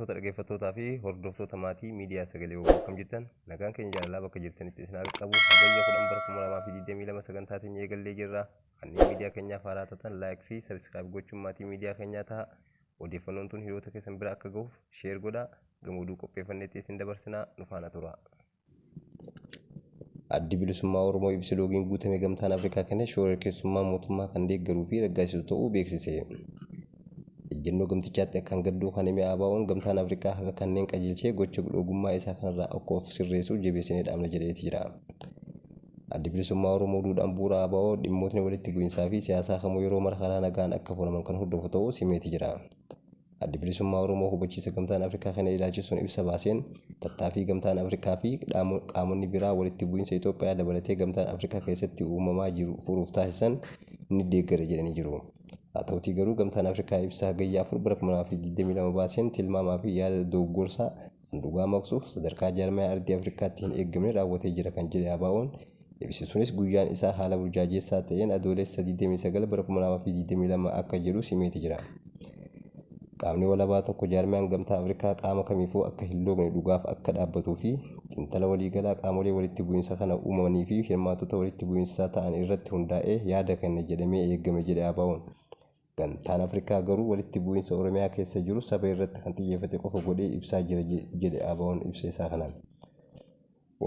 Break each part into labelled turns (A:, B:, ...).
A: Kabajamtoota dhaggeeffattootaa fi hordoftoota maatii miidiyaa Sagalee Wbo akkam jirtan? Nagaan keenya jaalalaa bakka jirtanitti isin haa qaqqabu. Hagayya 10 bara 2022 sagantaa teenya eegallee jirra. Kanneen miidiyaa keenyaaf haaraa taatan like fi subscribe gochuun maatii miidiyaa keenyaa taha. Odeeffannoon tun hiriyoota keessan bira akka gahuuf share godhaa. Gama oduu qopheeffanneetti isin dabarsinaa nu faana turaa. Addi Bilisummaa Oromoo ibsa loogiin guutame Gamtaan Afrikaa kenne shoorarkeessummaa mootummaa kan deeggaruu fi raggaasisu ta'uu beeksise. Ejjennoo gamtichaatti akkaan gadduu kan hime ABOn Gamtaan Afrikaa haqa kanneen qajeelchee gocha loogummaa isaa kanarraa akka of sirreessu jabeessinee dhaamna jedheeti jira. Addi Bilisummaa Oromoo duudhaan bu'uura ABO dhimmootni walitti bu'insaa fi siyaasaa kamuu yeroo mara karaa nagaan akka furaman kan hordofu ta'uus himeeti jira. Addi Bilisummaa Oromoo hubachiisa Gamtaan Afrikaa kenne ilaalchisuun ibsa baaseen, tattaaffii Gamtaan Afrikaa fi qaamonni biraa walitti bu'insa Itoophiyaa dabalatee Gamtaan Afrikaa keessatti uumamaa jiru furuuf taasisan ni deeggara jedhanii jiru. Haa ta'utii garuu Gamtaan Afrikaa ibsa Hagayya 4 bara 2022 baaseen tilmaamaa fi yaada dogoggorsaa kan dhugaa maqsu sadarkaa jaarmaya ardii Afrikaatti hin eeggamne raawwatee jira kan jedhe ABOn, ibsi sunis guyyaan isaa haala burjaajeessaa ta'een Adoolessa 29 bara 2022 akka jedhus himeeti jira. Qaamni walabaa tokko jaarmayaan Gamtaa Afrikaa qaama kamiifuu akka hin loogne dhugaaf akka dhaabbatuu fi xinxala waliigalaa qaamolee walitti bu'insa kana uumanii fi hirmaattota walitti bu'insaa ta'an irratti hundaa'ee yaada kenna jedhamee eegame jedhe ABOn. Gamtaan Afrikaa garuu walitti bu'iinsa Oromiyaa keessa jiru saba irratti kan xiyyeeffate qofa godhee ibsaa jira jedhe ABOn ibsa isaa kanaan.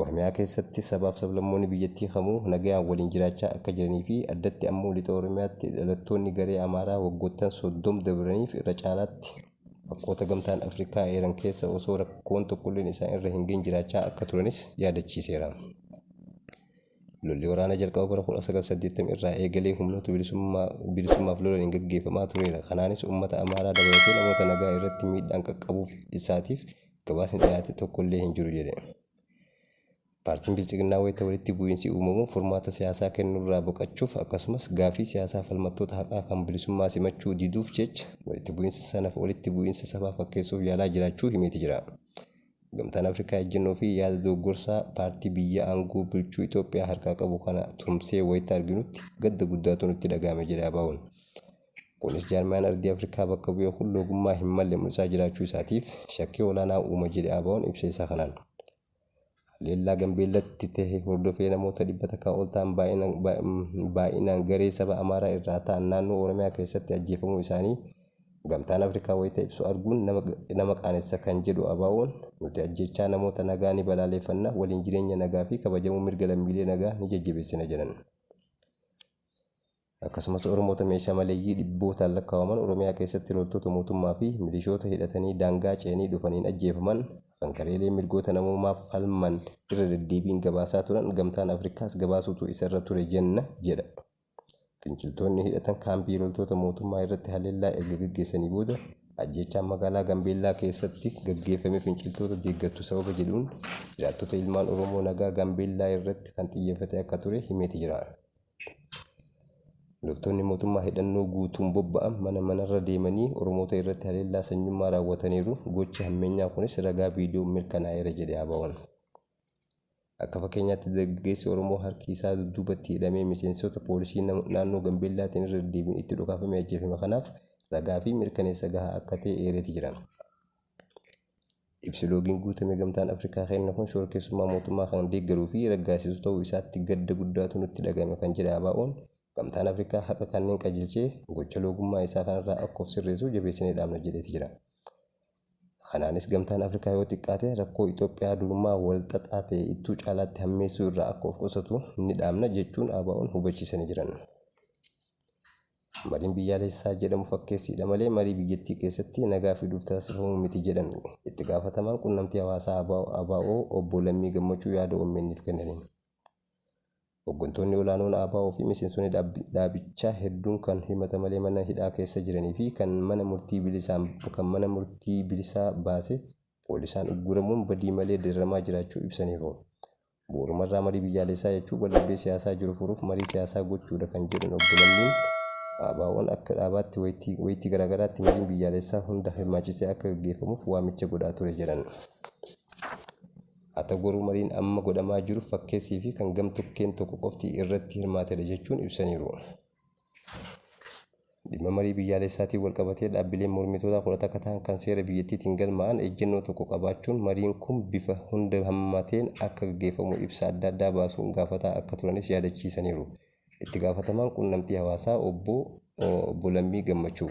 A: Oromiyaa keessatti sabaaf sablammoonni biyyattii kamuu nagayaan waliin jiraachaa akka jiranii fi addatti ammoo Lixa Oromiyaatti dhalattoonni garee Amaaraa waggoottan 30 dabraniif irra caalaatti bakkoota Gamtaan Afrikaa eeran keessa osoo rakkoon tokkolleen isaan irra hin gahin jiraachaa akka turanis yaadachiiseera. Lolli waraana jalqaba bara 1980 irraa eegalee humnoota bilisummaaf lolaniin gaggeeffamaa tureera. Kanaanis uummata Amaaraa dabalatee namoota nagaa irratti miidhaan qaqqabuuf isaatiif gabaasni dhiyaate tokkollee hin jiru jedhe. Paartiin Biltsiginnaa wayita walitti bu'iinsi uumamu furmaata siyaasaa kennuurraa baqachuuf akkasumas gaaffii siyaasaa falmattoota haqaa kan bilisummaa simachuu diduuf jecha walitti bu'iinsa sana walitti bu'iinsa sabaa fakkeessuuf yaalaa jiraachuu himeeti jira. Gamtaan Afrikaa ejjennoo fi yaada dogoggorsaa paartii biyya aangoo bulchuu Itoophiyaa harkaa qabu kana tumsee wayita arginutti gadda guddaatu nutti dhaga'ame jedhe ABOn. Kunis jaarmayaan ardii Afrikaa bakka bu'e kun loogummaa hin malle mul'isaa jiraachuu isaatiif shakkii olaanaa uuma jedhe ABOn ibsa isaa kanaan. Haleellaa Gambeellatti tahe hordofee namoota 100 ol ta'an baay'inaan garee saba Amaaraa irraa ta'an naannoo Oromiyaa keessatti ajjeefamuu isaanii Gamtaan Afrikaa wayita ibsu arguun nama qaanessa kan jedhu ABOn, nuti ajjeechaa namoota nagaa ni balaaleeffanna, waliin jireenya nagaa fi kabajamuu mirga lammiilee nagaa ni jajjabeessina jedhan. Akkasumas Oromoota meeshaa maleeyyii dhibbootaan lakkaawaman Oromiyaa keessatti loltoota mootummaa fi milishoota hidhatanii daangaa ce'anii dhufaniin ajjeefaman kan gareeleen mirgoota namoomaaf falman irra deddeebiin gabaasaa turan Gamtaan Afrikaas gabaasuutu isarra ture jenna jedha. Finciltoonni hidhatan kaampii loltoota mootummaa irratti haleellaa erga gaggeessanii booda ajjeechaan magaalaa Gambeellaa keessatti gaggeeffame finciltoota deeggartu sababa jedhuun jiraattota ilmaan Oromoo nagaa Gaambeellaa irratti kan xiyyeeffate akka ture himeeti jira. Loltoonni mootummaa hidhannoo guutuun bobba'an mana manarra deemanii Oromoota irratti haleellaa sanyummaa raawwataniiru, gochi hammeenyaa kunis ragaa viidiyoon mirkanaa'eera jedhe ABOn. Akka fakkeenyaatti dargaggeessi Oromoo harki isaa dudduubatti hidhamee miseensota poolisii naannoo Gambeellaatiin irra deddeebiin itti dhukaafamee ajjeefame kanaaf ragaa fi mirkaneessa gahaa akka ta'e eereeti jira. Ibsi loogiin guutame Gamtaan Afrikaa kenne kun shororkeessummaa mootummaa kan deeggaruu fi raggaasisu ta'uu isaatti gadda guddaatu nutti dhagahame kan jedhe ABOn, Gamtaan Afrikaa haqa kanneen qajeelchee gocha loogummaa isaa kanarraa akka of sirreessu jabeessinee dhaamna jedheeti jira. Kanaanis Gamtaan Afrikaa yoo xiqqaate rakkoo Itoophiyaa durumaa wal xaxaa ta'e ittuu caalaatti hammeessuu irraa akka of qusatu ni dhaamna jechuun ABOn hubachiisanii jiran. Mariin biyyaalessaa jedhamu fakkeessiidha malee marii biyyattii keessatti nagaa fiduuf taasifamu miti jedhan itti gaafatamaan qunnamtii hawaasaa ABO obbo Lammii Gammachuu yaada OMN'f kennaniin. Hoggantoonni olaanoon ABO fi miseensonni dhaabichaa hedduun kan himata malee mana hidhaa keessa jiranii fi kan mana murtii bilisaan kan mana murtii bilisaa baase poolisaan ugguramuun badii malee dararamaa jiraachuu ibsaniiru. Bu'uurumarraa marii biyyaalessaa jechuun waldhabdee siyaasaa jiru furuuf marii siyaasaa gochuudha kan jedhan Obbo Lammiin, ABOn akka dhaabaatti waytii garaagaraatti mariin biyyaalessaa hunda hirmaachisee akka gaggeeffamuuf waamicha godhaa ture jedhan. Haa ta'u garuu mariin amma godhamaa jiru fakkeessii fi kan gam-tokkeen tokko qofti irratti hirmaatedha jechuun ibsaniiru. Dhimma marii biyyaalessaatiin walqabatee dhaabbileen mormitootaa 11 ta'an kan seera biyyattiitiin galmaa'an ejjennoo tokko qabaachuun mariin kun bifa hunda hammateen akka gaggeeffamu ibsa adda addaa baasuun gaafataa akka turanis yaadachiisaniiru. Itti gaafatamaan qunnamtii hawaasaa obbo Obbo Lammii Gammachuu.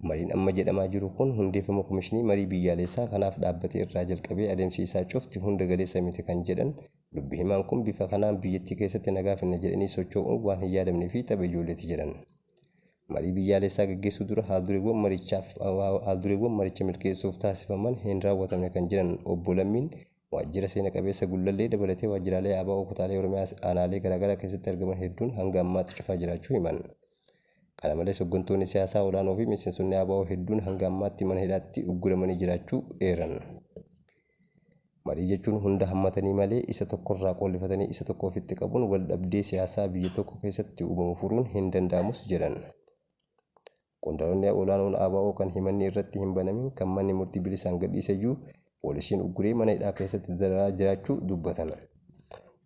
A: Mariin amma jedhamaa jiru kun hundeeffama komishinii marii biyyaalessaa kanaaf dhaabbate irraa jalqabee adeemsi isaa cufti hunda galeessa miti kan jedhan dubbi himaan kun bifa kanaan biyyattii keessatti nagaa finna jedhanii sochoo'uun waan hin yaadamne fi tapha ijoolleeti jedhan. Marii biyyaalessaa gaggeessuu dura haaldureewwan marichaaf haaldureewwan maricha milkeessuuf taasifaman hin raawwatamne kan jedhan obbo Lammiin waajjira seena qabeessa Gullallee dabalatee waajjiraalee ABO kutaalee Oromiyaa aanaalee garaagaraa keessatti argaman hedduun hanga ammaatti cufaa jiraachuu himan. Kana malees hoggantoonni siyaasaa olaanoo fi miseensonni ABO hedduun hanga ammaatti mana hidhaatti ugguramanii jiraachuu eeran. Marii jechuun hunda hammatanii malee isa tokkorraa qoollifatanii isa tokko ofitti qabuun wal dhabdee siyaasaa biyya tokko keessatti uumamu furuun hin danda'amus jedhan. Qondaalonni olaanoon ABO kan himanni irratti hin banamin kan manni murtii bilisaan gadhiiseyyuu poolisiin ugguree mana hidhaa keessatti dararaa jiraachuu dubbatan.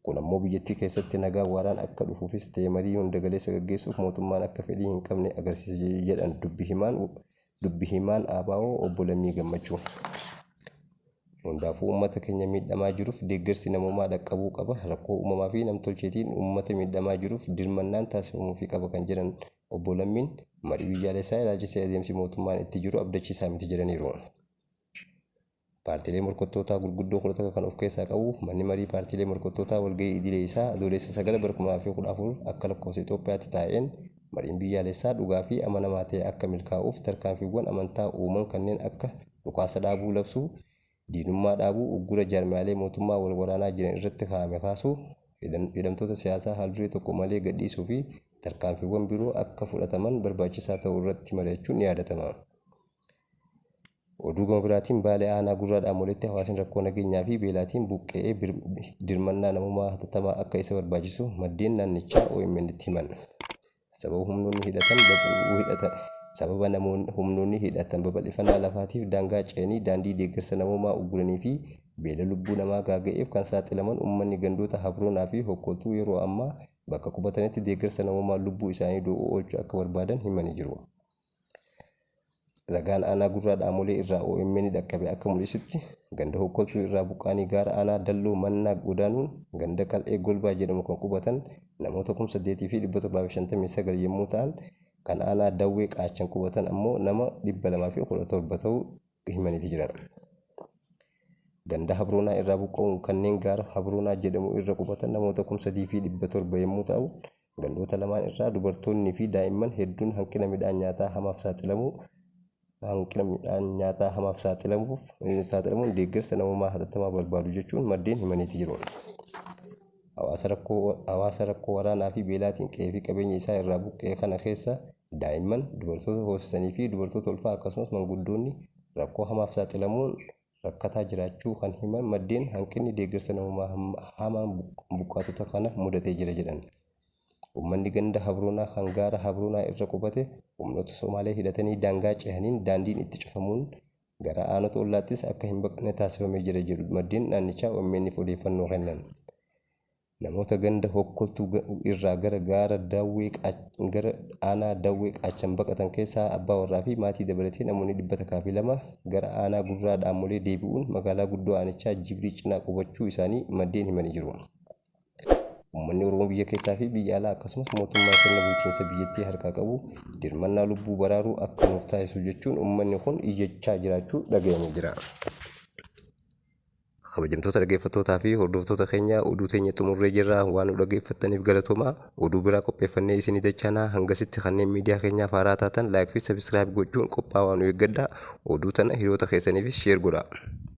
A: Kun ammoo biyyattii keessatti nagaa waaraan akka dhufuufis ta'e marii hundagaleessa gaggeessuuf mootummaan akka fedhii hin qabne agarsiisa jedhan dubbi himaan dubbi himaan ABO obbo Lammii Gammachuu. Hundaafuu uummata keenya miidhamaa jiruuf deeggarsi namoomaa dhaqqabuu qaba. Rakkoo uumamaa fi namtolcheetiin uummata miidhamaa jiruuf dirmannaan taasifamuufii qaba kan jedhan Obbo Lammiin, marii biyyaalessaa ilaalchisee adeemsi mootummaan itti jiru abdachiisaa miti jedhaniiru. Paartiilee morkattootaa gurguddoo 11 kan of keessaa qabu manni marii paartiilee morkattootaa walgahii idilee isaa Adoolessa 9 bara 2014 akka lakkoofsa Itoophiyaatti taa'een mariin biyyaalessaa dhugaa fi amanamaa ta'e akka milkaa'uuf tarkaanfiiwwan amantaa uuman kanneen akka dhukaasa dhaabuu labsuu, diinummaa dhaabuu, uggura jaarmiyaalee mootummaa wal waraanaa jiran irratti kaa'ame kaasuu, hidhamtoota siyaasaa haalduree tokko malee gadhiisuu fi tarkaanfiiwwan biroo akka fudhataman barbaachisaa ta'uu irratti mari'achuun ni yaadatama. Oduu gama biraatiin Baalee Aanaa Gurraa Dhaamoleetti hawaasni rakkoo nageenyaa fi beelaatiin buqqa'ee dirmannaa namoomaa hatattamaa akka isa barbaachisu maddeen naannichaa OMN'tti himan. Sababa humnoonni hidhatan hidhatan sababa namoonni humnoonni hidhatan babal'ifannaa lafaatiif daangaa ce'anii daandii deeggarsa namoomaa ugguranii fi beela lubbuu namaa gaaga'eef kan saaxilaman uummanni gandoota Habroonaa fi Hokkoltuu yeroo ammaa bakka qubatanitti deeggarsa namoomaa lubbuu isaanii du'uu oolchu akka barbaadan himanii jiru. Ragaan Aanaa Gurraa Dhaamolee irraa omn dhaqqabe akka mul'isutti, ganda Hokkoltuu irraa buqqa'anii gaara Aanaa Dalloo Mannaa godaanuun ganda Qal'ee Golbaa jedhamu kan qubatan namoota 8,759 yemmuu ta'an, kan Aanaa Dawwee Qaachan qubatan ammoo nama 217 ta'uu himaniiti jiran. Ganda Habroonaa irraa buqqa'uun kanneen gaara Habroonaa jedhamu irra qubatan namoota 3,700 yemmuu ta'u, Gandoota lamaan irraa dubartoonni fi daa'imman hedduun hanqina midhaan nyaataa hamaaf saaxilamuu hanqina midhaan nyaataa hamaaf saaxilamuuf saaxilamuun deeggarsa namoomaa hatattamaa barbaadu jechuun maddeen himaniiti jiru. Hawaasa rakkoo hawaasa rakkoo waraanaa fi beelaatiin qe'ee fi qabeenya isaa irraa buqqa'e kana keessa daa'imman, dubartoota hoosisanii fi dubartoota ulfaa akkasumas manguddoonni rakkoo hamaaf saaxilamuun rakkataa jiraachuu kan himan maddeen, hanqinni deeggarsa namoomaa hamaan buqqaatota kana mudatee jira jedhan. Uummanni ganda Habroonaa kan gaara Habroonaa irra qubate humnoota Somaalee hidhatanii daangaa cehaniin daandiin itti cufamuun gara aanota ollaattis akka hin baqanne taasifamee jira jedhu maddeen naannichaa OMN'f odeeffannoo kennan. Namoota ganda Hokkoltuu irraa gara gaara Daawwee gara aanaa Daawwee Qaachan baqatan keessaa abbaa warraa fi maatii dabalatee namoonni 102 gara aanaa Gurraa Dhaamolee deebi'uun magaalaa guddoo aanichaa Jibrii cinaa qubachuu isaanii maddeen himanii jiru. Uummanni Oromoo biyya keessaa fi biyya alaa akkasumas mootummaan sirna bulchiinsa biyyattii harkaa qabu dirmannaa lubbuu baraaruu akka nuuf taasisu jechuun uummanni kun iyyachaa jiraachuu dhaga'amee jira. Kabajamtoota dhaggeeffattootaa fi hordoftoota keenya oduu teenya xumurree jirra. Waan nu dhaggeeffattaniif galatoomaa. Oduu biraa qopheeffannee isinii dachaanaa. Hangasitti kanneen miidiyaa keenyaaf haaraa taatan like fi subscribe gochuun qophaa'aa nu eeggadhaa. Oduu tana hiriyoota keessaniifis share godhaa.